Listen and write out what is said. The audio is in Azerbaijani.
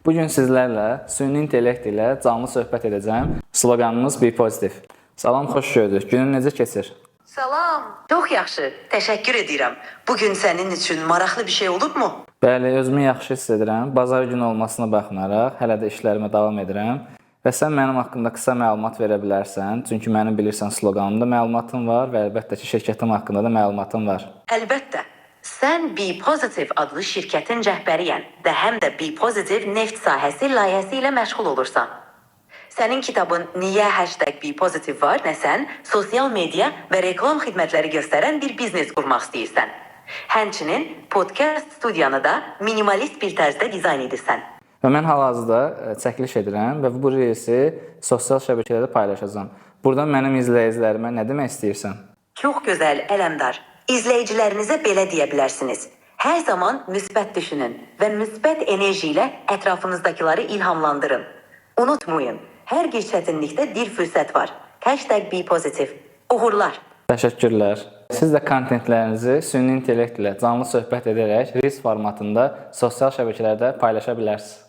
Bu gün sizlərlə süni intellekt ilə canlı söhbət edəcəm. Sloqanımız Be Positive. Salam, xoş gördük. Günün necə keçir? Salam. Çox yaxşı. Təşəkkür edirəm. Bu gün sənin üçün maraqlı bir şey olubmu? Bəli, özümü yaxşı hiss edirəm. Bazar günü olmasına baxmayaraq, hələ də işlərimə davam edirəm. Və sən mənim haqqımda qısa məlumat verə bilərsən. Çünki mənim bilirsən sloqanımda məlumatım var və əlbəttə ki, şirkətim haqqında da məlumatım var. Əlbəttə. Sən Be Positive adlı şirkətin rəhbəriyən və həm də Be Positive neft sahəsi layihəsi ilə məşğul olursan. Sənin kitabın Niyə #BePositive var, nə sən sosial media və reklam xidmətləri göstərən bir biznes qurmaq istəyirsən. Həmçinin podkast studiyanı da minimalist bir tərzdə dizayn edirsən. Və mən hal-hazırda çəkiliş edirəm və bu reelsi sosial şəbəkələrdə paylaşacağam. Burdan mənim izləyicilərimə nə demək istəyirsən? Çox gözəl, Ələmdar. İzləyicilərinizə belə deyə bilərsiniz. Hər zaman müsbət düşünün və müsbət enerji ilə ətrafınızdakıları ilhamlandırın. Unutmayın, hər bir çətinlikdə bir fürsət var. #BePositive. Uğurlar. Təşəkkürlər. Siz də kontentlərinizi süni intellekt ilə canlı söhbət edərək Reels formatında sosial şəbəkələrdə paylaşa bilərsiniz.